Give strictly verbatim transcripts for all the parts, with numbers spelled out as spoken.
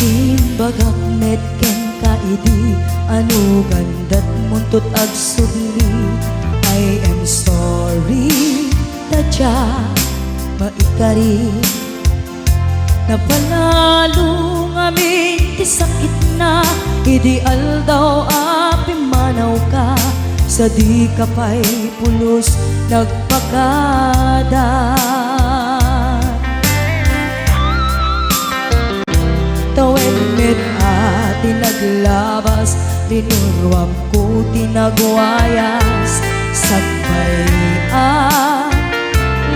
Imbagak met kenka idi anugan datmunto agsubli. I am sorry, tadya, maikari. Napanalo ngamin ti sakitna idi aldaw a pimmanawka, sadika pay pulos nagpakada. Tawen met a ti naglabas, linuruamko ti nagwayas, sakbay a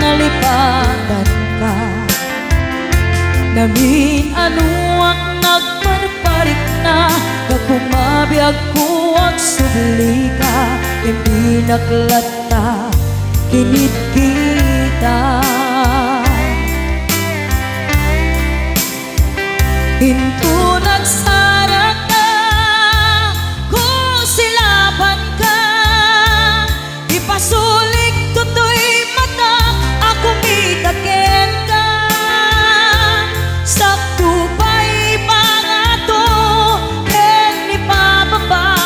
nalipatanka. Namin-anoak nagparparikna, gapu mabiagko agsublika, imbinak latta kinitkita. Inton agsarakka, kusilapanka, ipasulik toy matak a kumita kenka. Sakto pay pangato ken ipababa,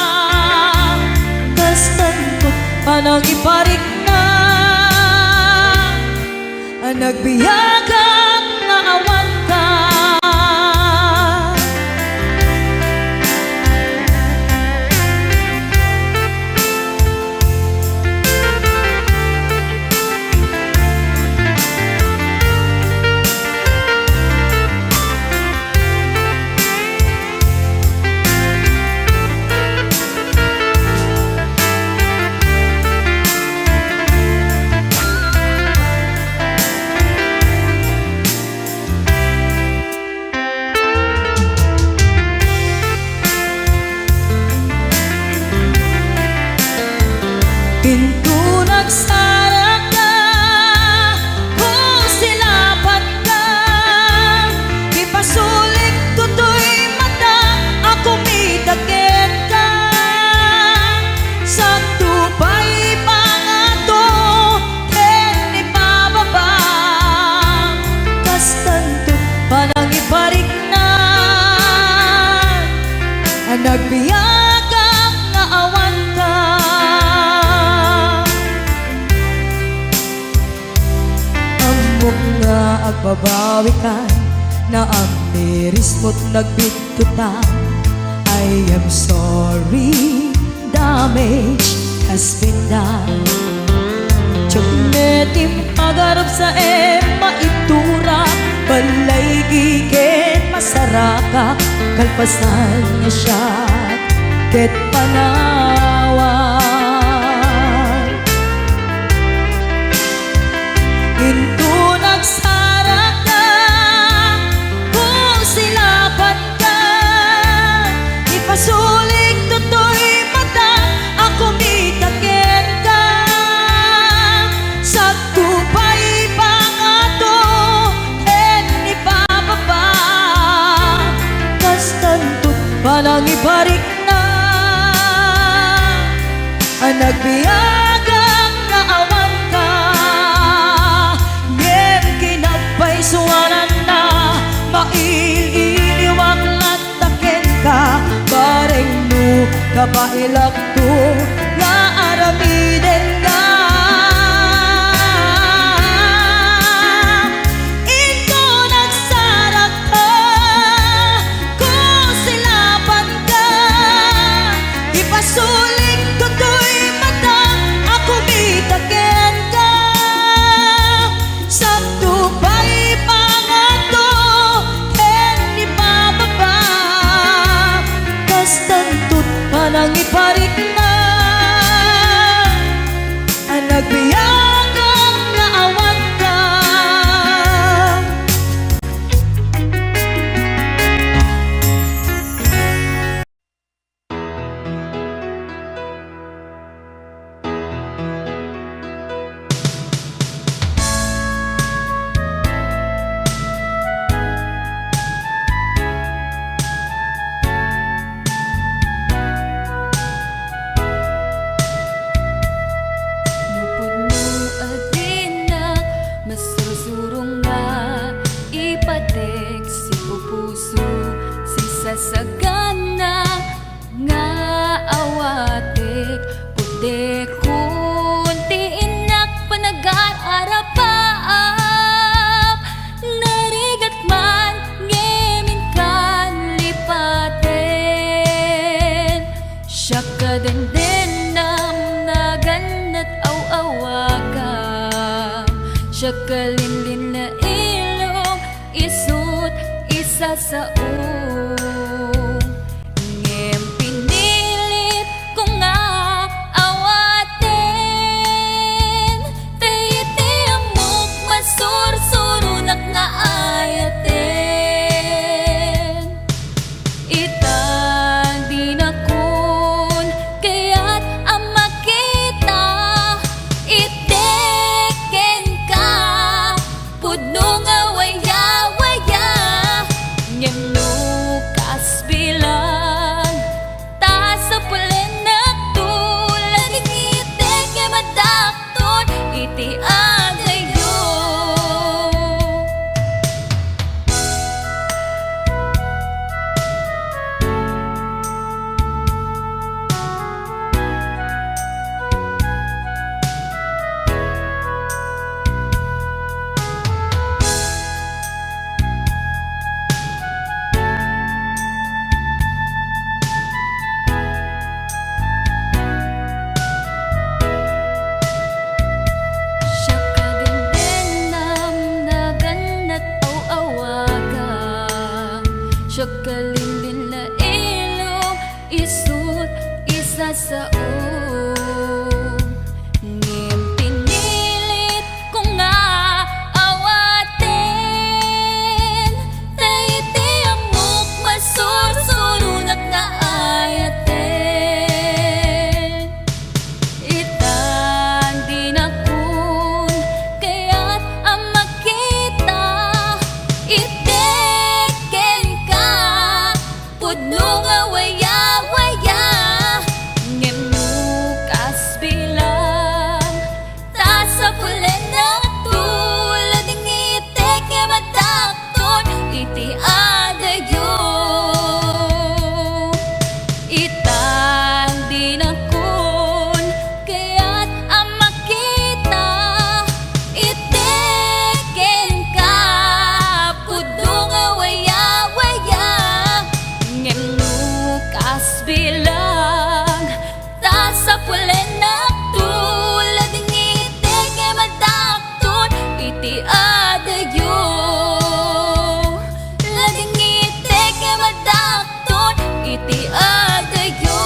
kastan to't panangiparikna. Nagbiagak nga awanka. Inton agsarakka, kusilapanka, ipasulik toy matak a kumita kenka. Sakto pay pangato ken ipababa, kastan to't panangiparikna. Nagbiagak nga awanka. Ammok nga agbabawikan, naamirismo't nagbittotan. I am sorry, damage has been done. Diak met impagarup sa em maitura, balay giken masaraka, kalpasan nga siak ket panawan. Inton agsarakka, kusilapanka, ipasulik toy matak a kumita kenka. Sakto pay pangato ken ipababa, kastan to't panangiparikna. Nagbiagak nga awanka, ngem kinapaysuananna, mail-iliwak latta kenka, bareng no kabaelakto nga aramidenka. Inton agsarakka, kusilapanka, ipasulik toy matak a kumita kenka. Sakto pay pangato ken ipababa, kastan to't panangiparikna. Sagana nga awatek, pudekon ti innak panagar-arapaap. Narigat man ngem inkan lipaten. Siak a dendennam, naganat aw-awagam. Siak a linlinna ilong, isut' isasaom. Ngem pinilit ko nga awaten, ta iti ammok masursuronak nga ayaten. Ita dinakon kayat a makita, iti kenka pudno nga wayawaya, ngem no kasbilang, ta sapulennakto, ladingiti nga madakton iti adayo. Siak a dendennam, naganat aw-awagam. Siak a linlinna ilong, isut' isasaom. Ngem pinilit ko nga awaten, ta iti ammok masursuronak nga ayaten. Ita dinakon kayat a makita, iti kenka pudno nga wayawaya, ngem no kasbilang, ta sapulennakto, ladingiti nga madakton iti adayo. Ita dinakon kayat a makita, iti kenka pudno nga wayawaya, ngem no kasbilang, ta sapulennakto, ladingiti nga madakton iti adayo. Ladingiti nga madakton iti adayo.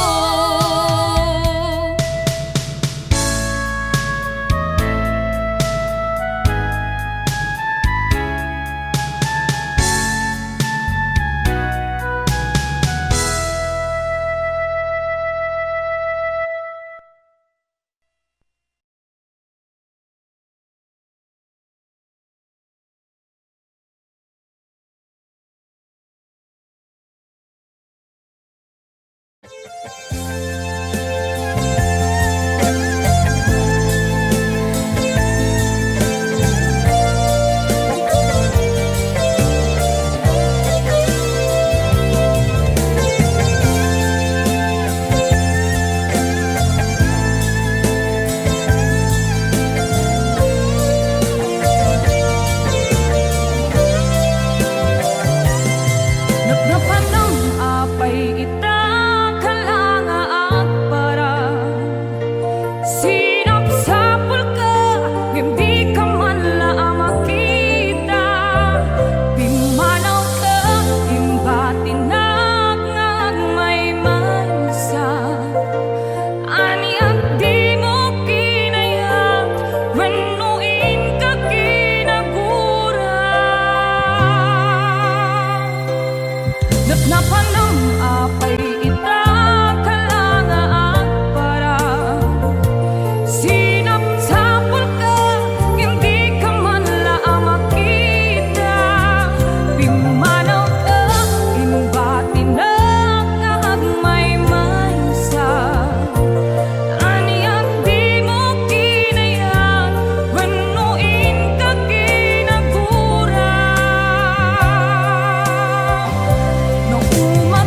Napnapanam apay ita, kala nga agparang? Sinapsapulka, ngem dika man la a makita. Pimmanawka, imbatinak nga agmaymaysa. Aniat dimo kinayat, wenno inka kinagura? Napnapanam apay ita, kala nga agparang? Sinapsapulka, ngem dika man la a makita. Pimmanawka, imbatinak nga agmaymaysa. Aniat dimo kinayat, wenno inka kinagura? No uma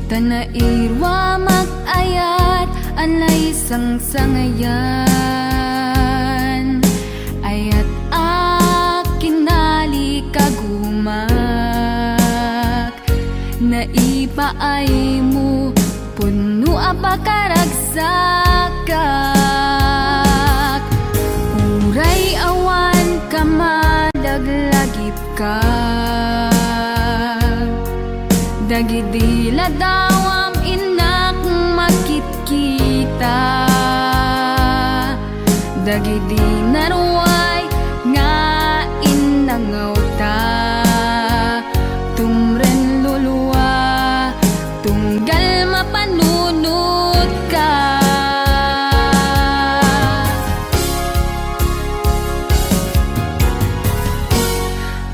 Ta nairuamak ayat a naisangsangayan, ayat a kinalikagumak, naipaaymo pudno a pakaragsakak. Uray awan ka malaglagip ka. Dagidi ladawam innak makitkita, dagidi naruay nga innangawta, tumren lulua, tunggal mapanunotka.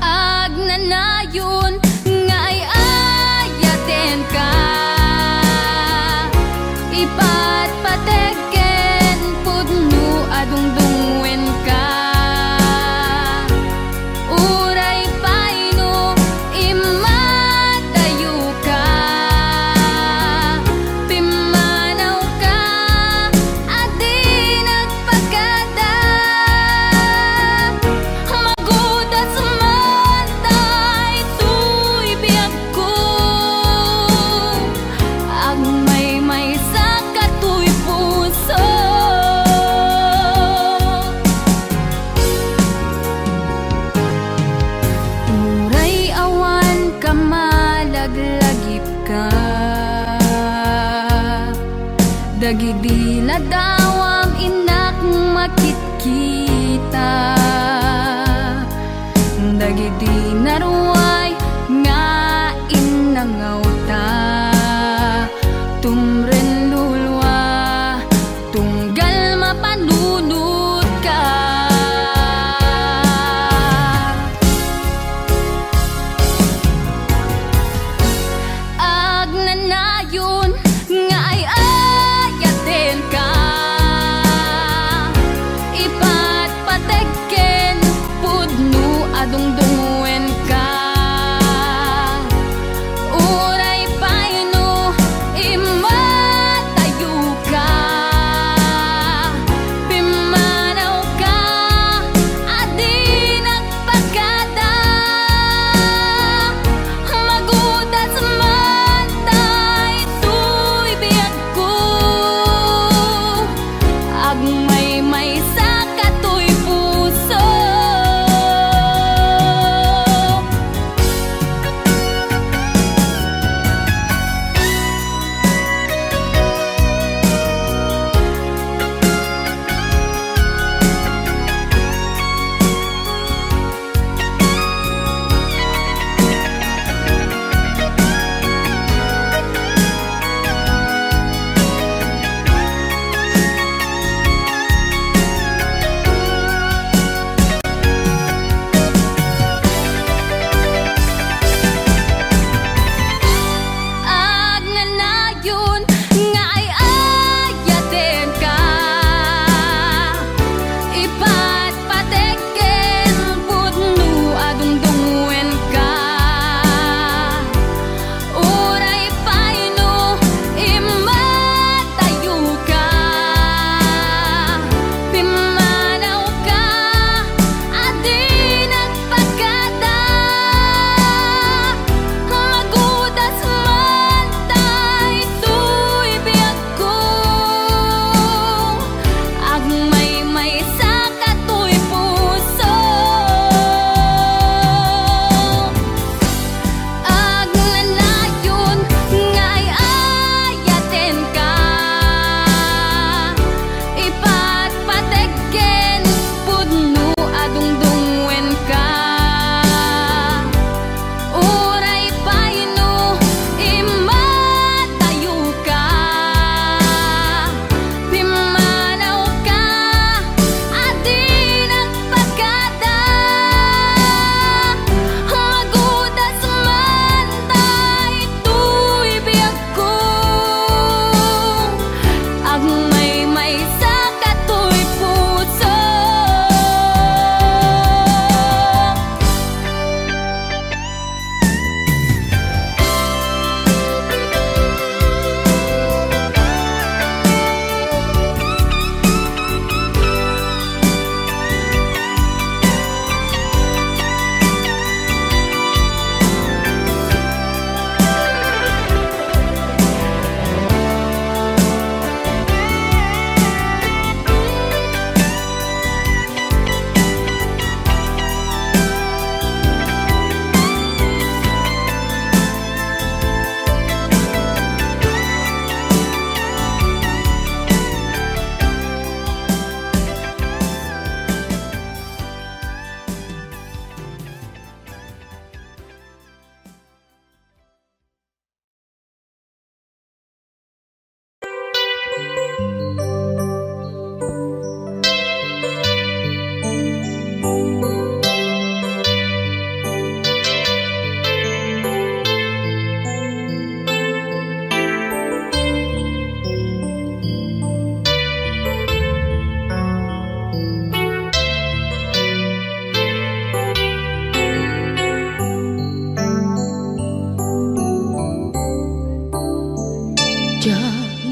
Agnanayon nga ay-ayatenka, ipatpateg ken pudno a dungdungngoenka. Uray pay no immadayoka, pimmanawka a di nagpakada. Magudas man daytoy biagko, agmaymaysa katoy puso. Uray awan ka malaglagip ka. Dagidi ladawam innak makitkita, dagidi naruay nga innangawta, tumren lulua, tunggal mapanunotka. Agnanayon nga ay-ayatenka, ipa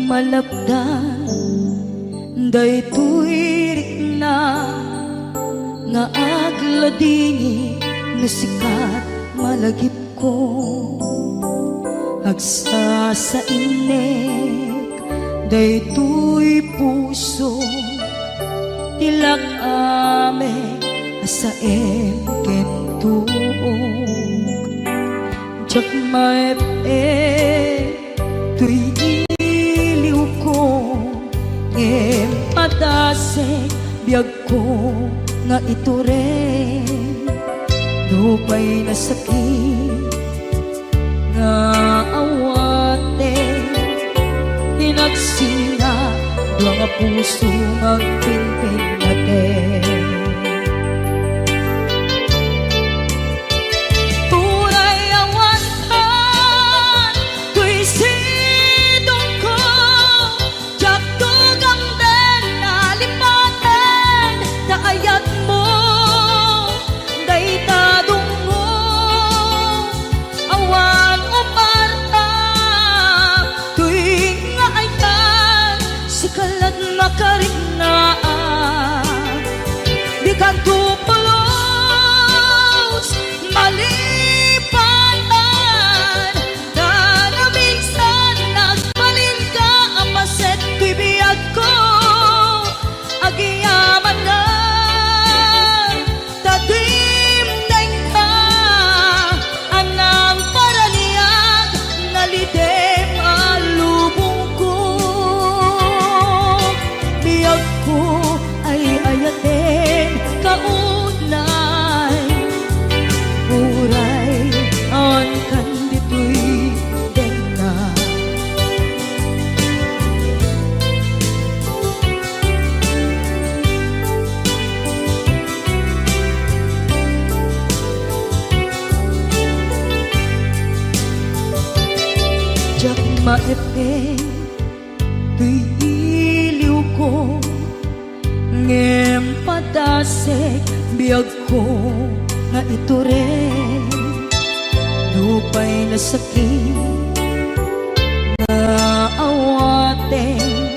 malapdan daytoy rikna nga agladingit no sikat malagipko. Agsasainek daytoy puso ti lak-amek a saem ken tuok. Diak maep-ep toy iliwko, ngem padasek biagko nga itureng. Nupay nasakit nga awaten, inagsina dua nga puso nga agpinpinnaten. Uray awankan toy sidongko, diak tugamden a lipaten ta ayatmo dayta dungngo. Awan uparta toy nga ayat, sika lat makariknaan. Dikanto pulos malipatan, ta naminsan nagbalinka a paset toy biagko. Agyamanak ta dimdengka a nangparaniag, nalidem a lubongko. Biagko ay ayaten ka unay, uray awankan ditoy denna. Diak maep-ep toy iliwko, ngem padasek biagko nga itureng. Nupay nasakit nga awaten,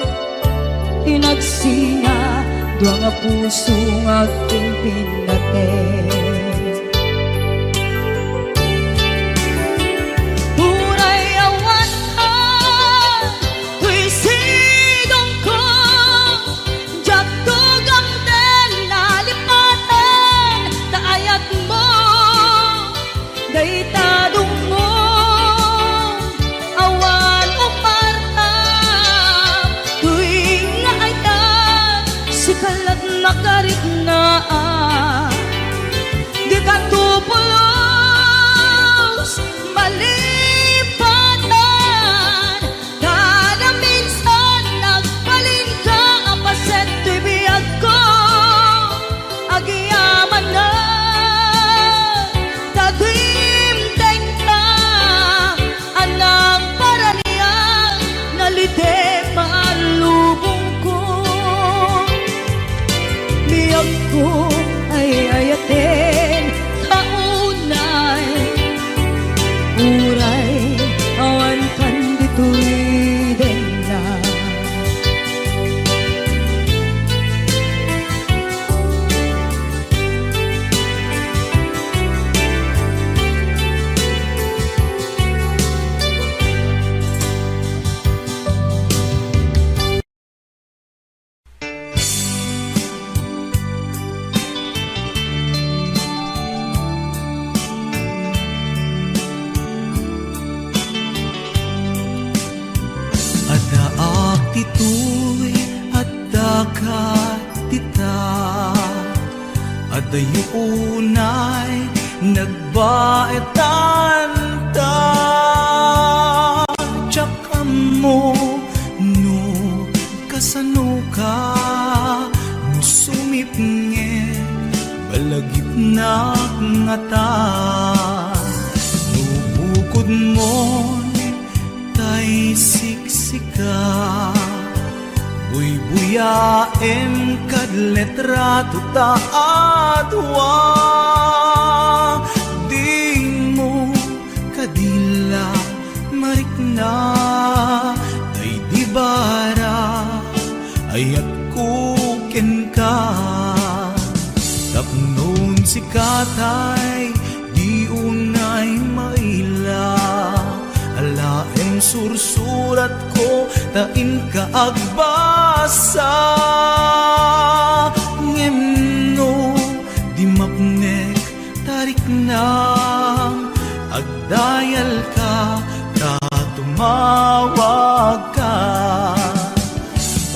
inagsina dua nga puso nga agpinpinnaten. Uray awankan toy sidongko, diak tugamden a lipaten ta ayatmo dayta dungngo. Awan uparta toy nga ayat, sika lat makariknaan. Dikanto pulos malipatan, ta naminsan nagbalinka a paset toy biagko. Agyamanak ta dimdengka a nangparaniag, nalidem a lubongko. Biagko ay ayaten ka unay, uray awankan ditoy denna. Addaak ditoy, addaka dita. Adayo unay nagbaetan ta. Diak ammo no kasanoka, no sumipnget balagipnak ngata. No bukodmon tay siksika, buybuyaem kad letrato ta adua. Dimo kadi la marikna, tay di ba Ayatko kenka, tapnon sika tay di unay maila. Alaem sursuratko ta inka agbasa. Ngem no di mapnek ta riknam, agdayalka ta tumawagka.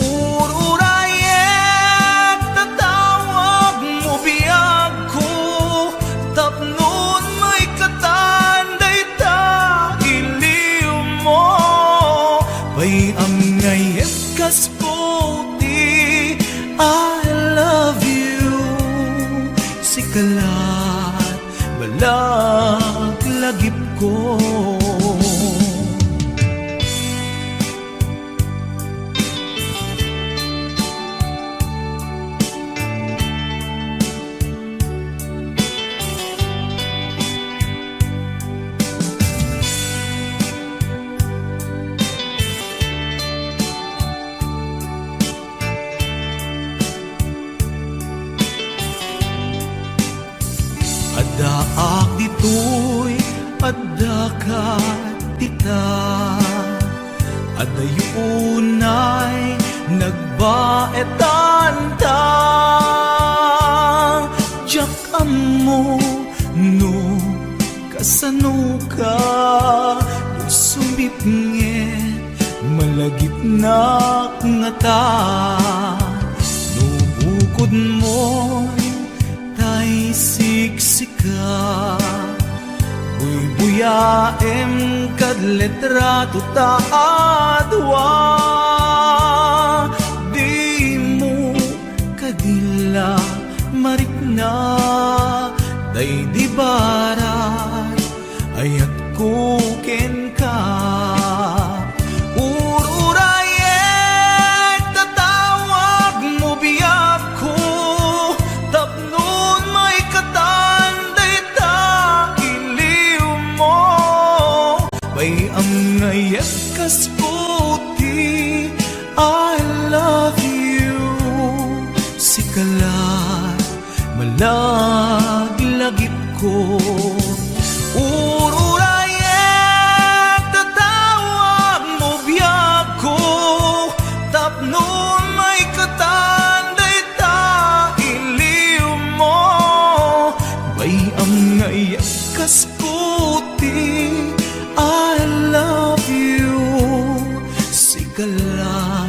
Ururayek ta tawagmo biagko, tapnon maikatan dayta iliwmo. Bay-am nga iyebkasko ti I love you, sika la malagip ko. Addaak ditoy, addaka dita. Adayo unay nagbaetanta. Diak ammo no kasanoka, no sumipnget malagipnak ngata. No bukodmo tay siksika, buybuyaem kad litrato ta a dua. Dimo kadi la marikna daydi barat, ayatko kenka. Ururayek ta tawagmo biagko, tapnon maikatan dayta iliwmo. Bay-am nga iyebkasko ti I love you, sika la malaglagipko. Ururayek ta tawagmo biagko, tapnon maikatan dayta iliwmo. Bay-am nga iyebkasko ti I love you, sika la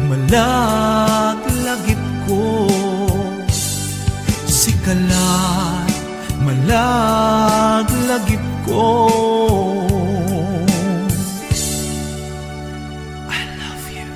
malaglagipko, sika la malaglagipko. I love you.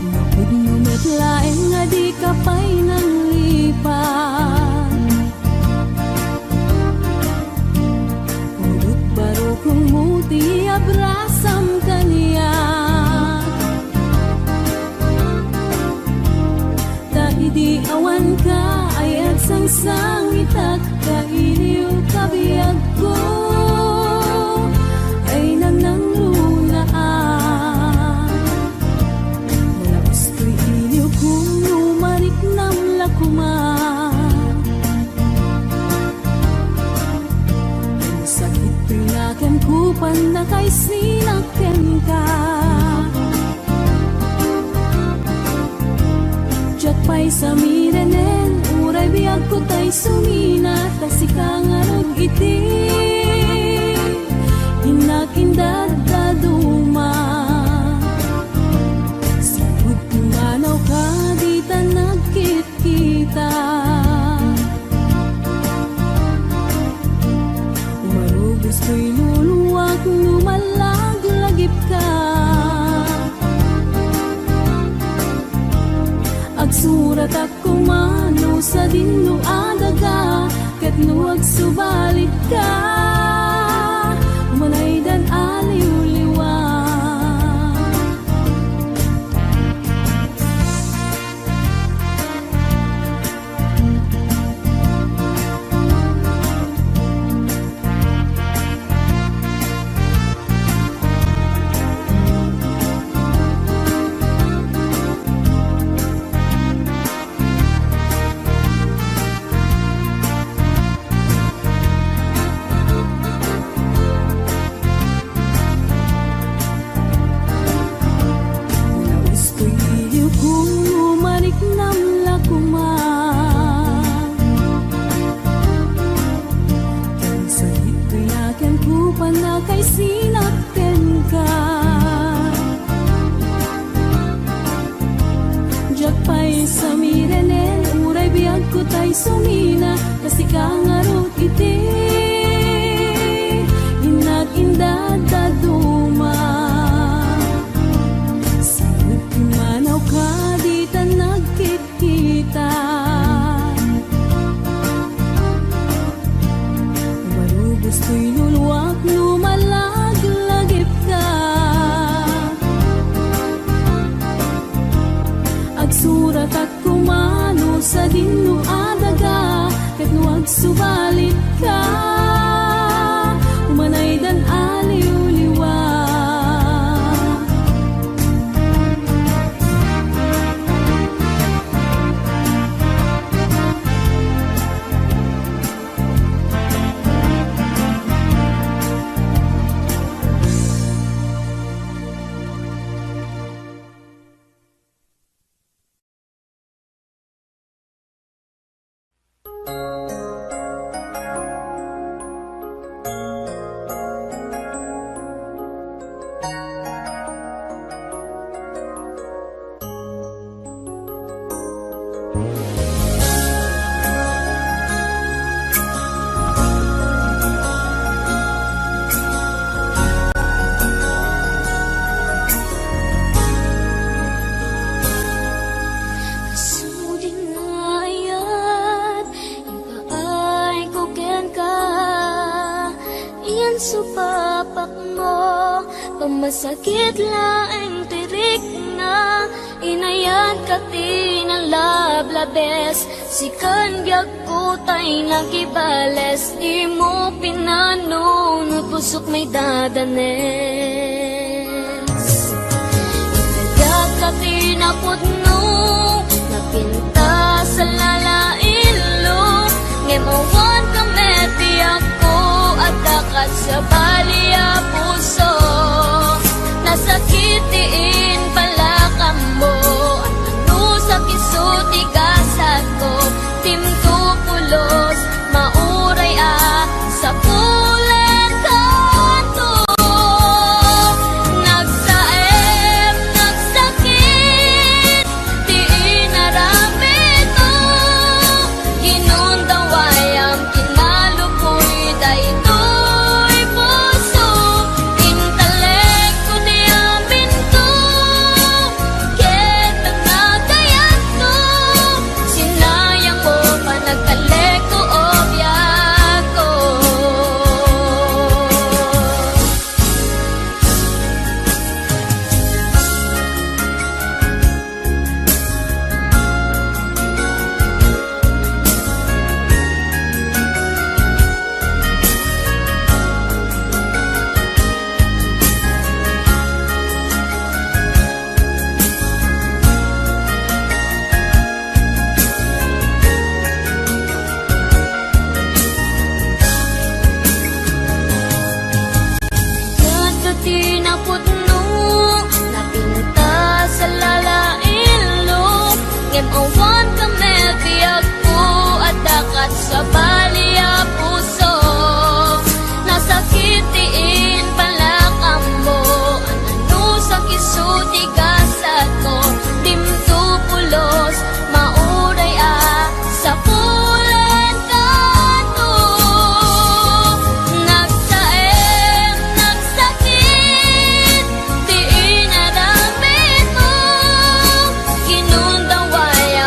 Napudno met laeng nga dika pay nanglipat. Pudot barukongmo ti abrasam kaniak. Ta idi awanka ay agsangsangitak, ta iliwka biagko ay nangnangrunaak. Nalaus toy iliwko no mariknam la koma. Sakit toy nakem ko pannakaisinak kenka. Diak pay samirenen, uray biagko tay sumina, ta sika ngarud iti innak indaddaduma. Sipud pumanawka, dita nagkit kita. Umarubos toy luluak no mallaglagipka. Suratak kumano sadin no adaga, ket no agsubalitka, umanaydan a liwliwa. Naus toy iliwko, mariknam la koma. Ken sakit toy nakenko, pannakaisinat kenka. Diak pay samirenen, uray biagko tay sumina, ta sika ngarud iti innak indadaduma. Saut ti manawka, dita nagkitkita. Marubos toy luluak no malaglagipka. Agsuratak kumano sadin no adaga, ket no agsubalitka, umanaydan a liwliwa. Suding ayat, ipaay ko kenka, iyan supapakmo, pamasakit laeng ti rikna, inayatka ti nalablabes, sikan biagko tay nakibales, dimo pinanunot, pusok maidadanes. Inayat ka ti napudno, napintas a lalailo, ngem awan ka met ti ako, adda kas sabali a puso. Nasakit ti impalakammo, anusakit isu ti gasatko, dimto pulos, mauray a sapulen kanto. Nagsaem, nagsakit ti inaramidmo. Ginundawayam, kinalupoy daytoy puso. Intalekko ti aminko, ket nagkayatko. Sinayangmo panagtalekko, o biagko. Ket ti napudno, napintas a lalailo, ngem awan ka met ti agko, adda kas sabali a puso. Nasakit ti impalakammo, anusakit isu ti gasatko, dimto pulos, mauray a sapulen kanto. Nagsaem, nagsakit ti inaramidmo. Ginundaway a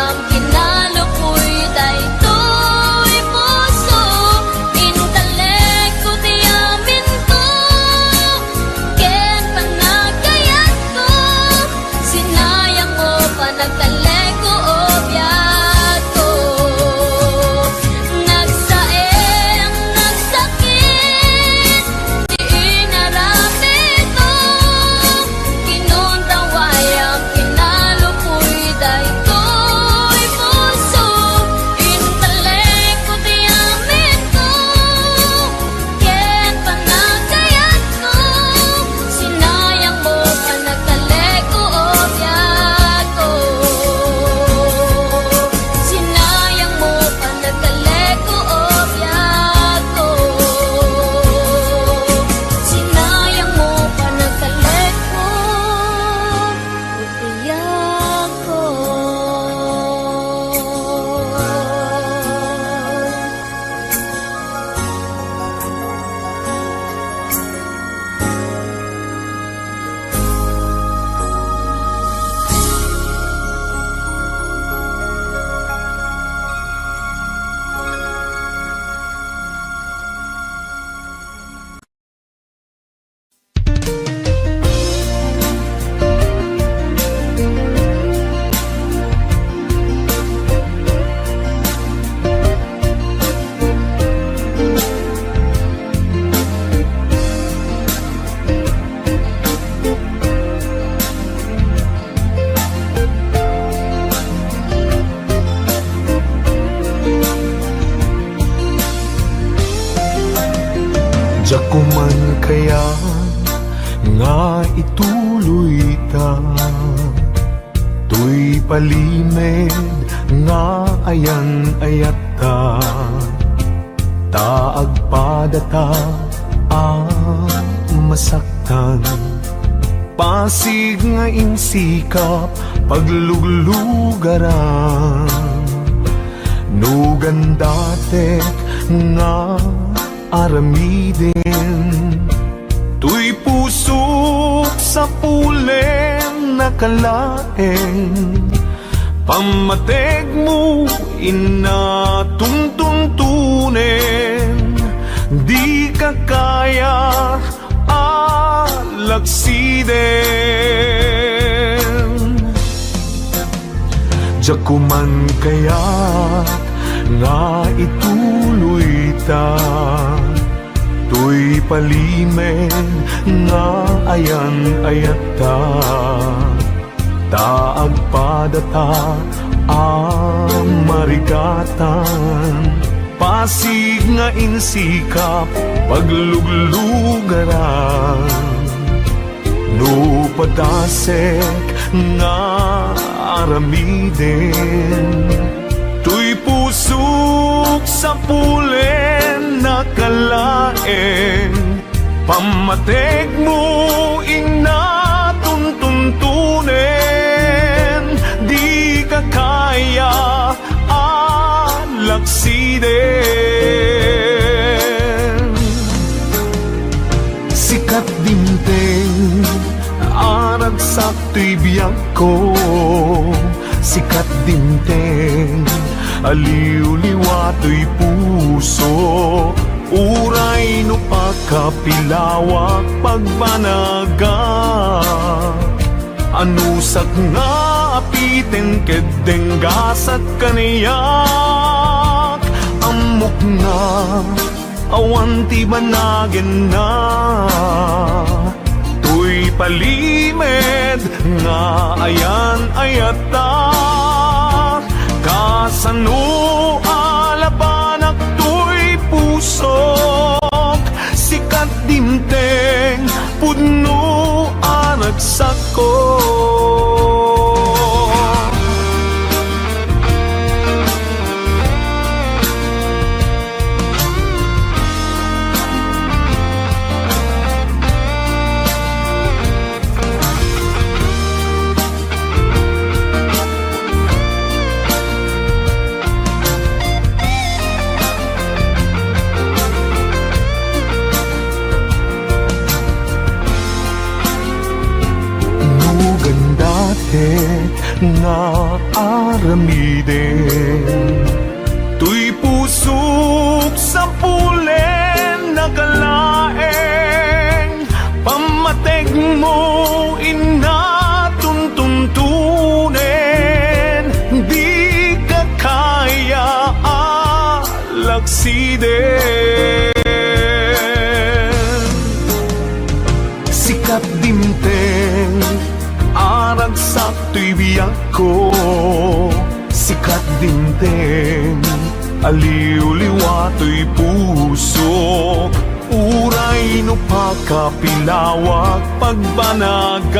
Kuman kaya nga ituloyta toy palimed nga ayan-ayatta, ta agpadata a masaktan. Pasig nga insikap pagluglugaran, no gandatek nga aramiden. Toy pusok sapulen a kalaeng, pammategmo inna tuntuntunen, dika kaya a lagsiden. Diak kuman kayat nga ituloyta toy palimed nga ayan-ayatta, ta agpadata a marigatan. Pasig nga insikap pagluglugaran, no padasek nga aramiden. Toy pusok sapulen a kalaeng, pammategmo inna tuntuntunen, dika kaya a lagsiden. Sikat dimteng a ragsak toy biagko, sikat dimteng a liwliwa toy puso, uray no pakapilawak pagbanagak. Anusak nga apiten ket denggasak kaniak. Ammok nga awan ti banagenna. Toy palimed nga ayan-ayatta. Kasano a labanak toy pusok? Sikat dimteng pudno a ragsakko. No gandatek nga aramiden, toy pusok sapulen a kalaeng, pammategmo inna tuntuntunen, dika kaya a lagsiden. Sikat dimteng a ragsak toy biagko, sikat dimteng a liwliwa toy pusok, uray no pakapilawak pagbanagak.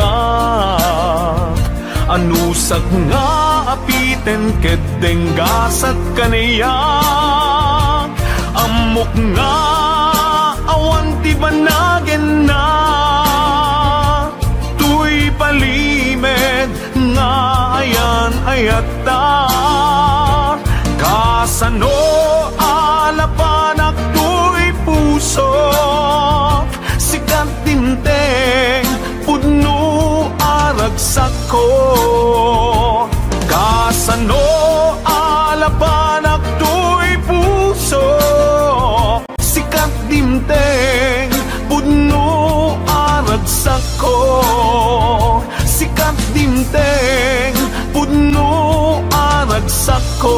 Anusak nga apiten ket denggasak kaniak. Ammok nga awan ti banagenna. Toy palimed nga ayan-ayatta. Kasano a labanak toy pusok? Sikat dimteng pudno a ragsakko. Kasano a labanak toy pusok? Sikat dimteng pudno a ragsakko. Sikat dimteng pudno a ragsakko.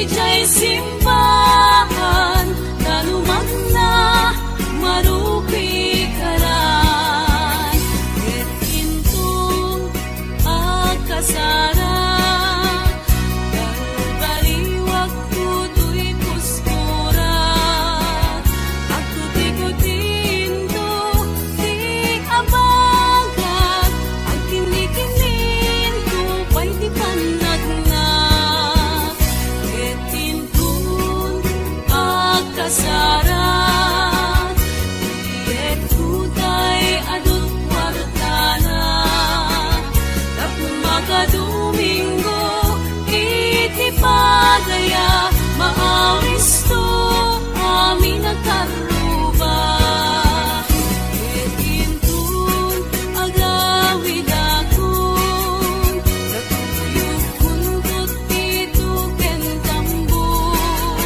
Idiay simbahan, danumanna, marupikaran. Ket inton agkasara, balbaliwak toy puskora. Agtutikutinto ti abagak, agkinnikinninto pay ti pannaknak. Ket inton agkasara, ket kutay adu kuartana. Tapno makadomingo iti pagaya, maawisto amin a karruba. Ket inton agawidakon, natuyokon ti tuken tambor.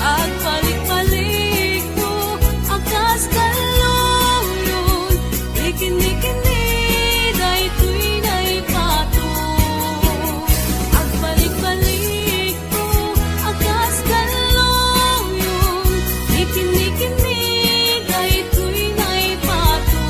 Agbalikbalikto a kas kalluyon, ikinnikinni daytoy naipato. Agbalikbalikto a kas kalluyon, ikinnikinni daytoy naipato.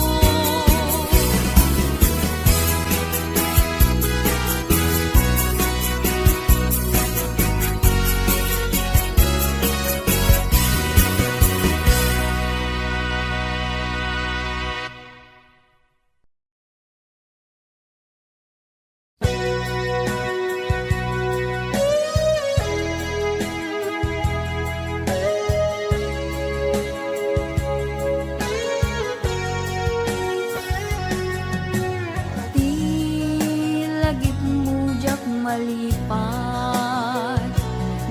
Ti lagipmo diak malipat,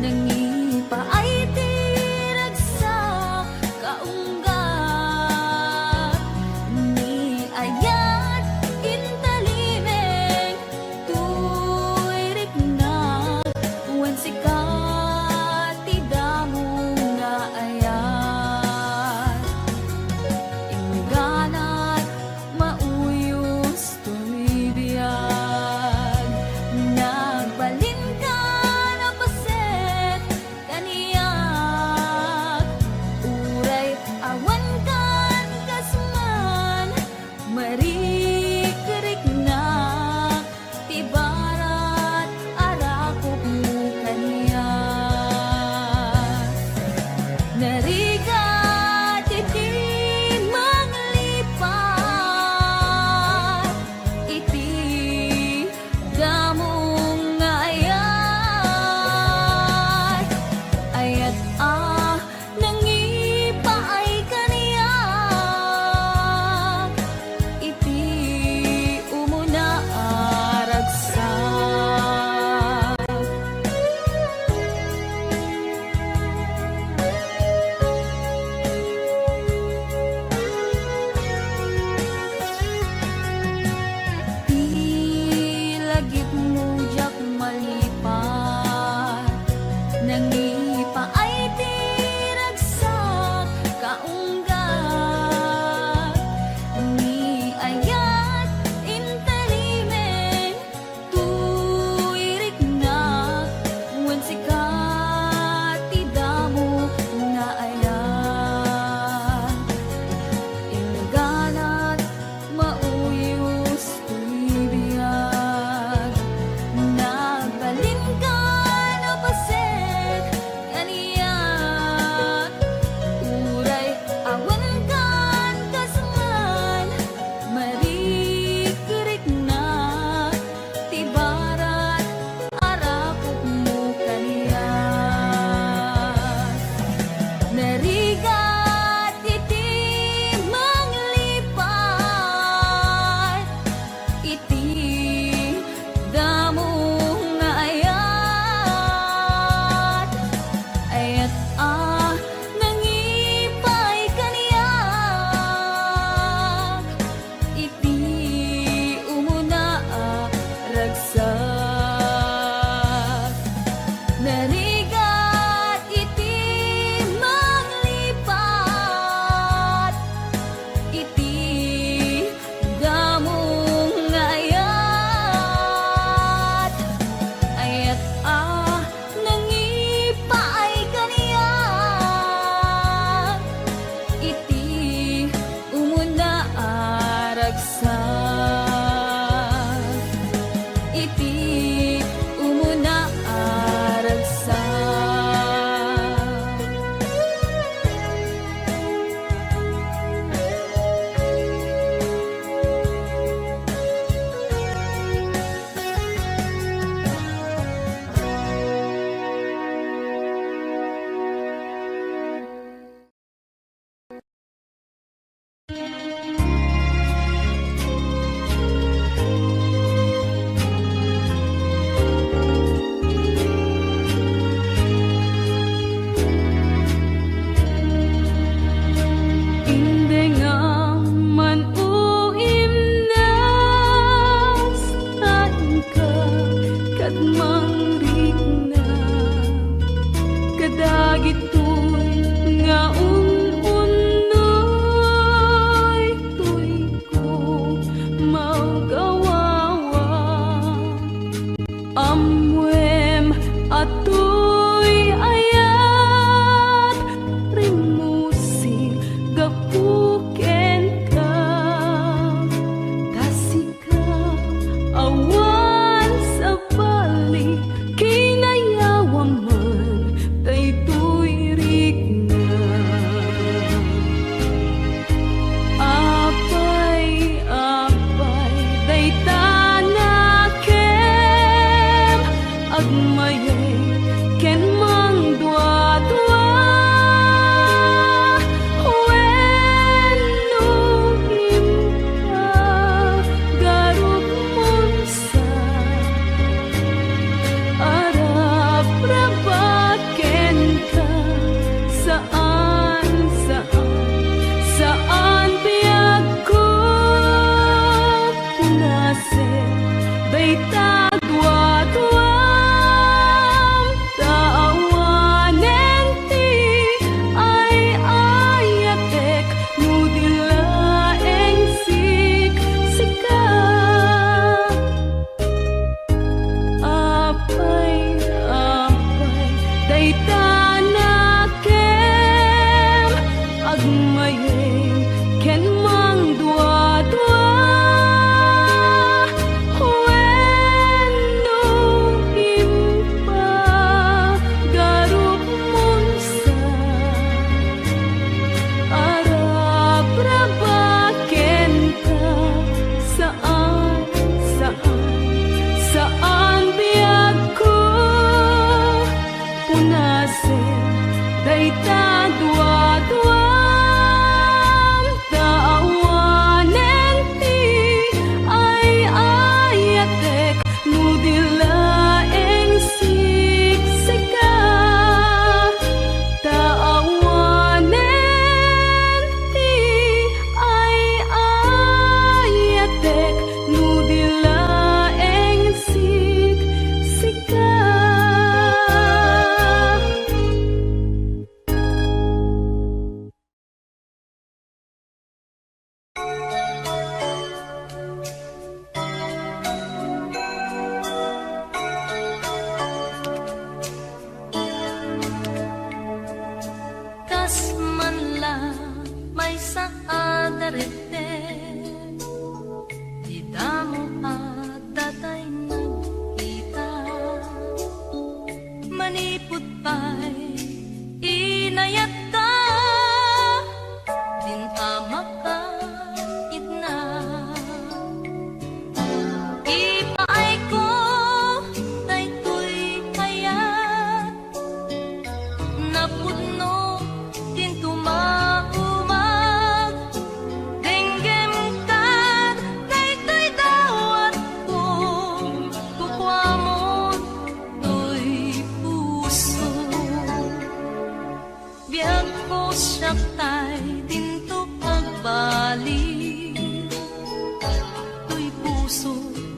nangipaay ti ragsak kaunggat. Ni ayat intalimeng toy riknak, wen sika ti damo nga ayat. Ingganat mauyos toy biag, nagbalinka a paset kaniak. Uray awan kan kas man, marikriknak ti barat a rakopmo kaniak. Narigat iti manglipat iti damo nga ayat, ayat a nangipaay kaniak iti umuna a ragsak. Ti lagipmo diak malipat, nangipaay ti ragsak kaunggat. Ni ayat intalimeng toy riknak, wen sika ti damo nga ayat. Ingganat mauyos toy biag, nagbalinka a paset kaniak. Uray awan kan kas man, marikriknak ti barat a rakopmo kaniak. Narigat iti manglipat iti damo nga ayat, ayat a nangipaay kaniak iti umuna a ragsak. Narigat iti manglipat iti damo nga ayat,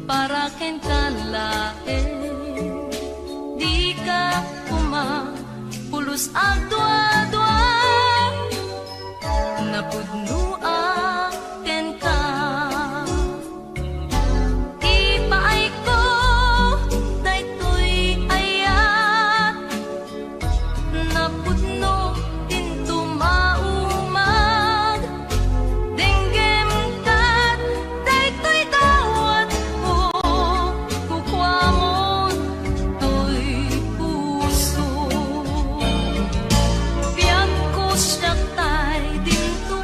Para kenka laeng, dika koma pulos agduadua. Napudnoak kenka. Ipaayko daytoy ayat. Napudno tinto maumag. Denggem kat daytoy dawatko, kukuamon toy puso. Piagko siak tay dinto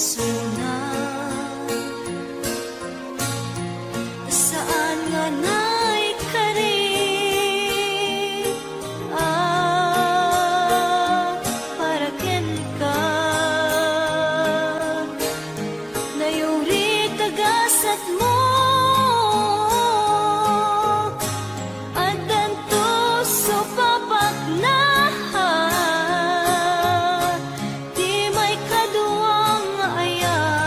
Suna, saan nga naikari a para kenka. Nayurit a gasatmo, addanto supapakna ti maikadua nga ayat.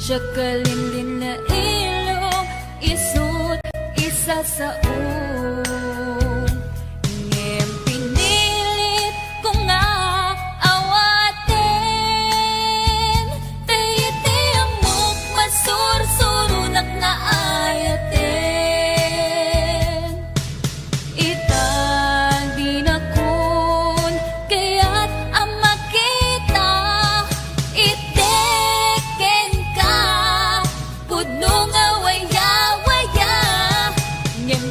Siak kalinlinna ilong, isut' isasao. Ngem pinilit ko nga awaten, ta iti ammok masursuronak nga ayaten. Ita dinakon kayat a makita, iti kenka pudno nga waya-waya. Ngem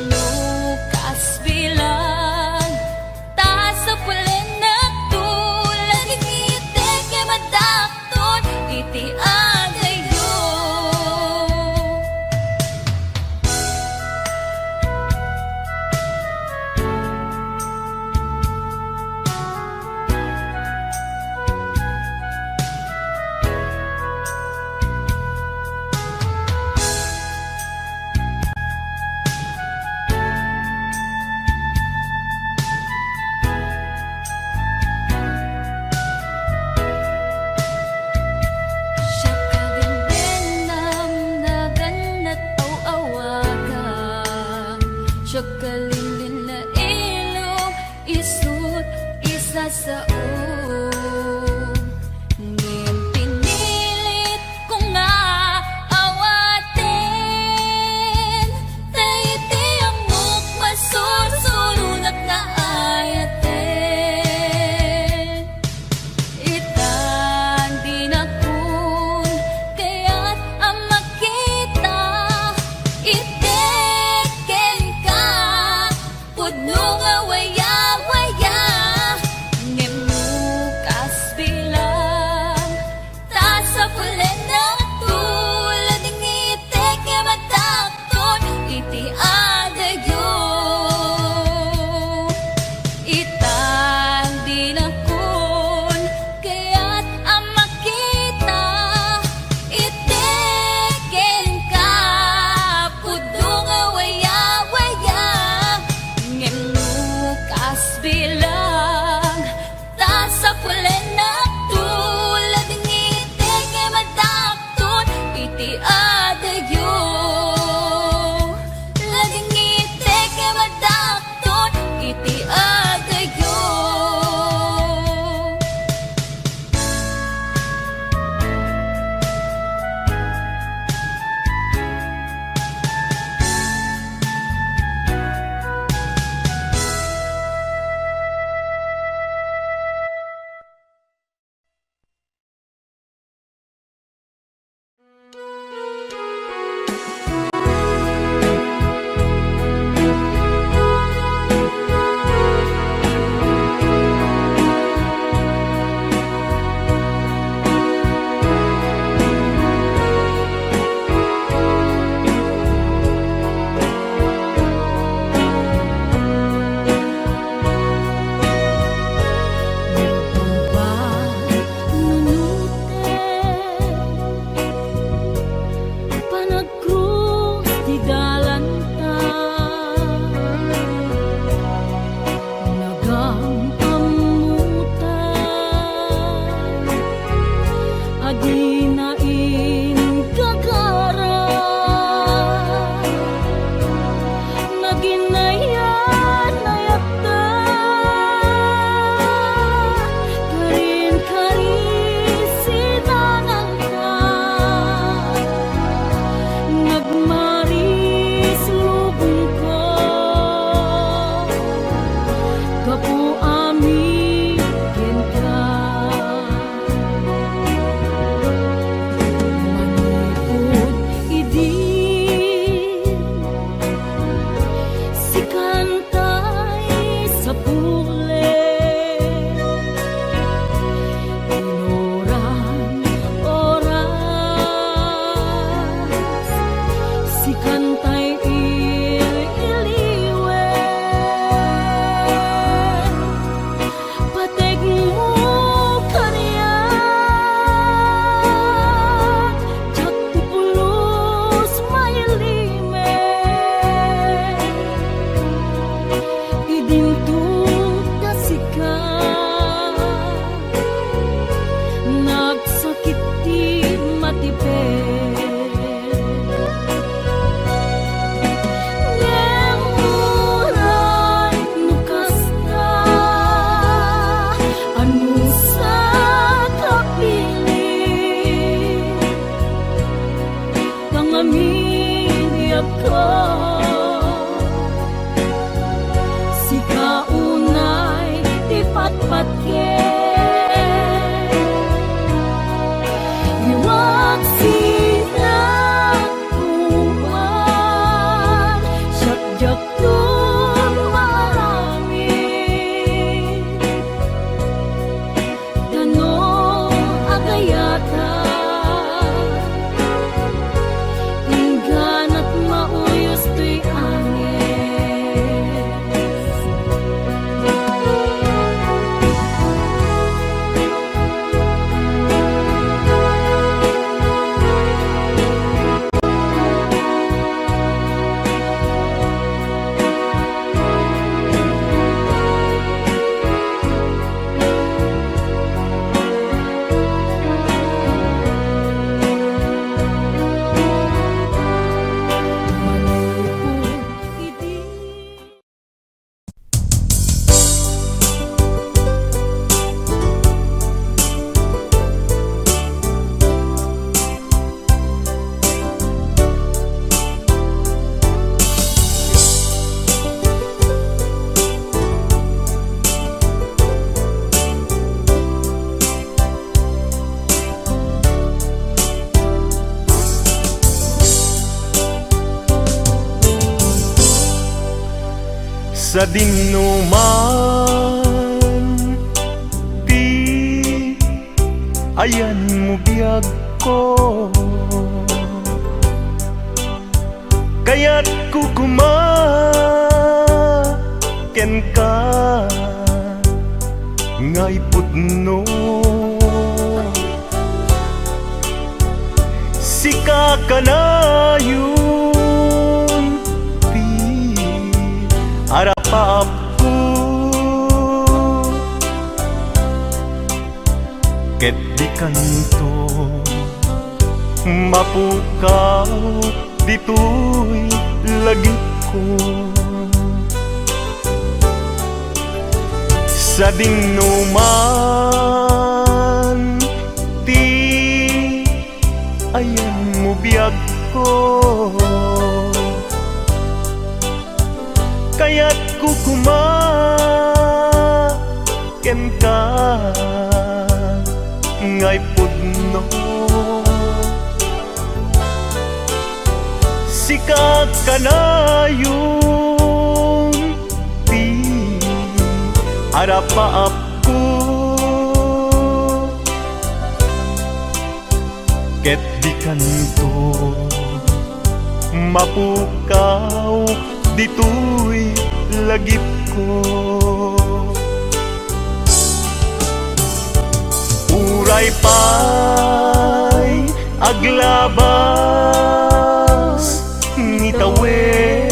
Sadinoman ti ayanmo biagko, kayatko koma kenka ngay pudno. Sika kanayon ti arapaapko, ket dikanto mapukaw ditoy lagipko. Sadinoman ti ayanmo biagko, kayatko koma kenka ngay pudno. Sika kanayon ti arapaapko, ket dikanto mapukaw ditoy lagipko. Uray pay aglabas ni tawen,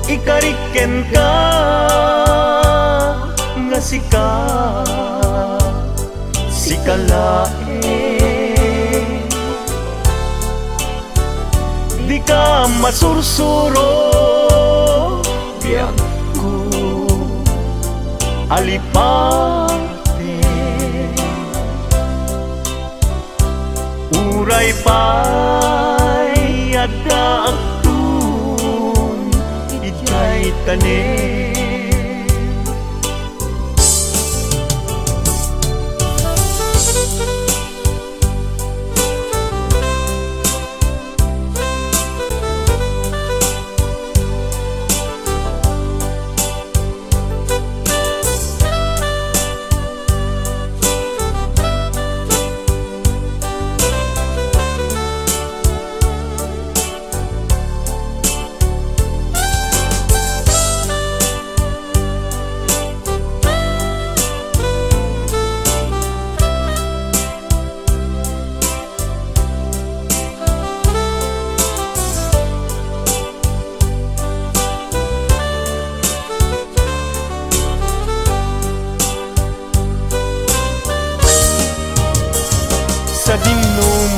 ikarik kenka nga sika, sika laeng. Dika masursuro, biagko, alipate. Uray pay adda agtun idiay tanem.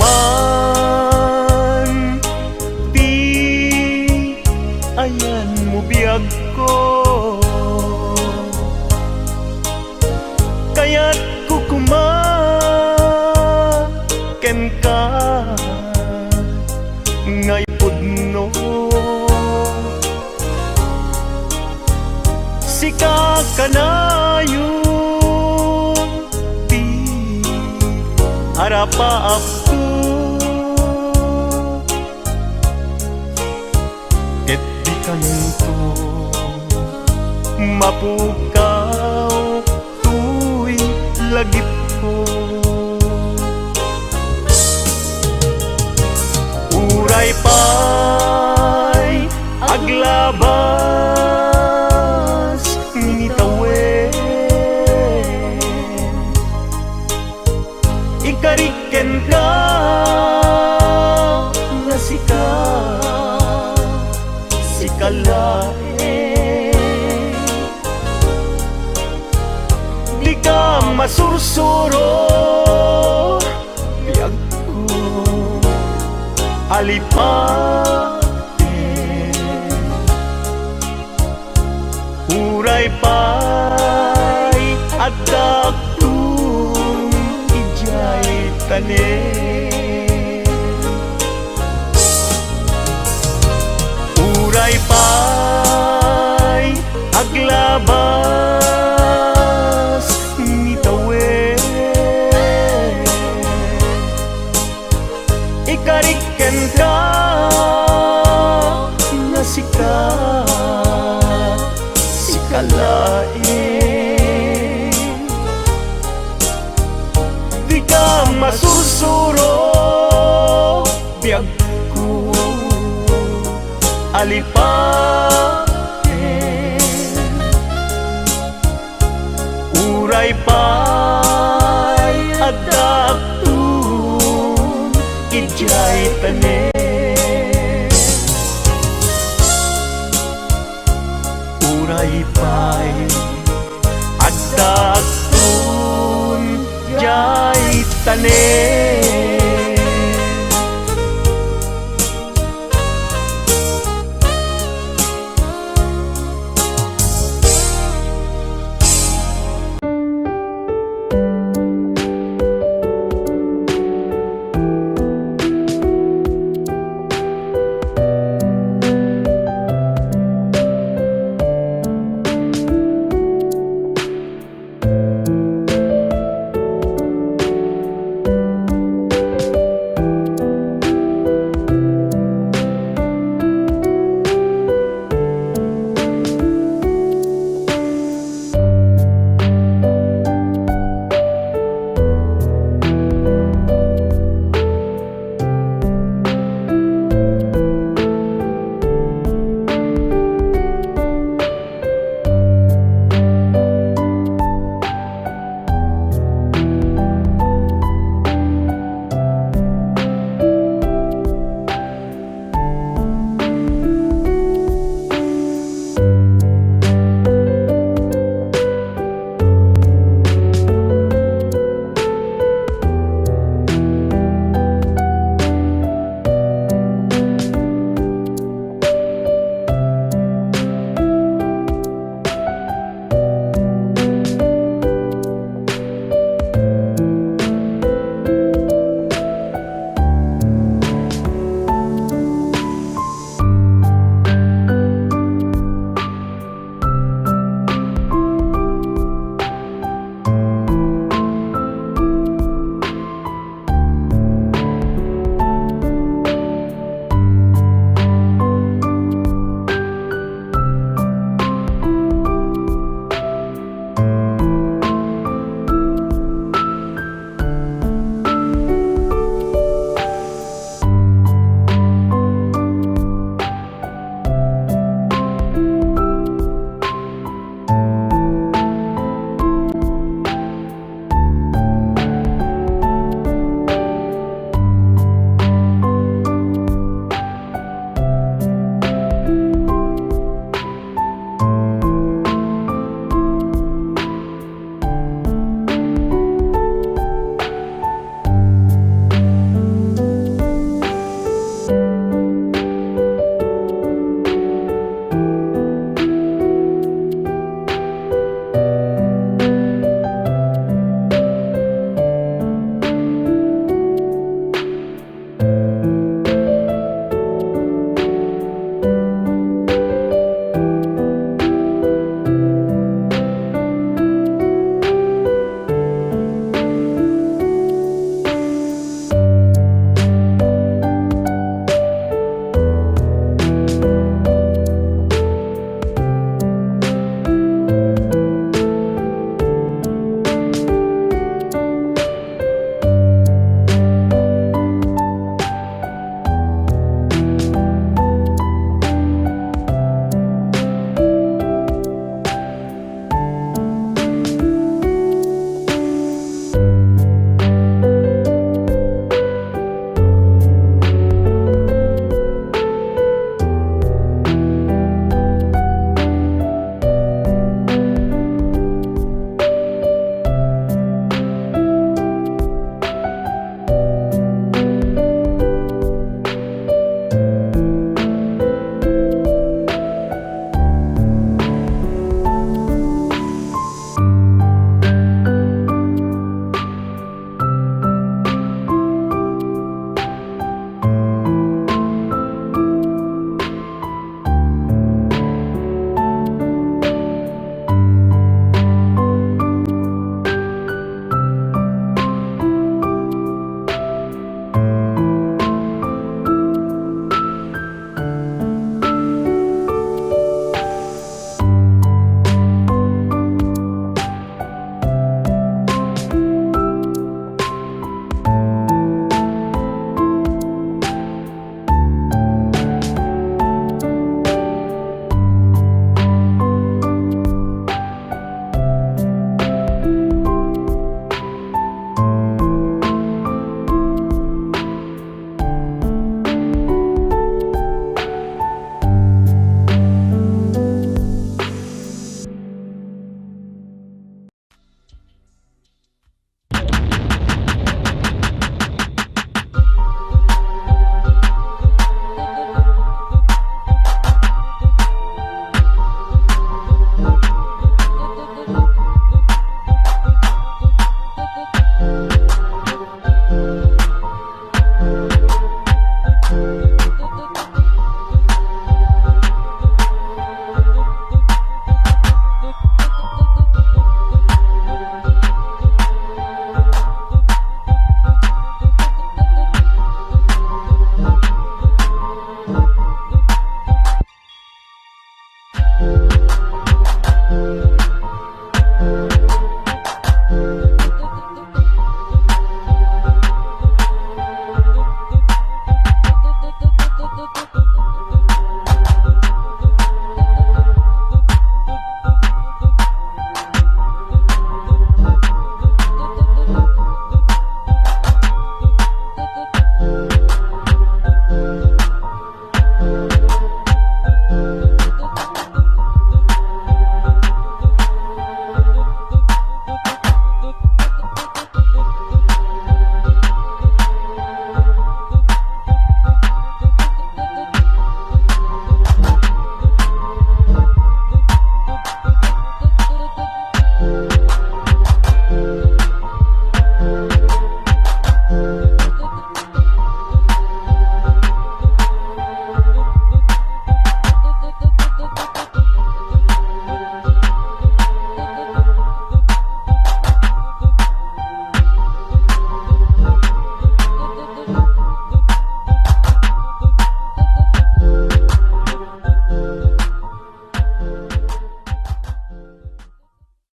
Sadinoman ti ayanmo biagko, kayatko koma kenka ngay pudno. Sika kanayon ti arapaapko, ket dikanto mapukaw toy lagipko. Uray pay aglabas ni tawen, ikarik kenka nga sika, sika laeng. Dika masursuro, biagko, alipate. Uray pay adda agtun idiay tanem. Uray pay aglabas ni tawen, ikarik kenka Nalipaten, uray pay addakton idiay tanem. Uray pay addakton idiay tanem.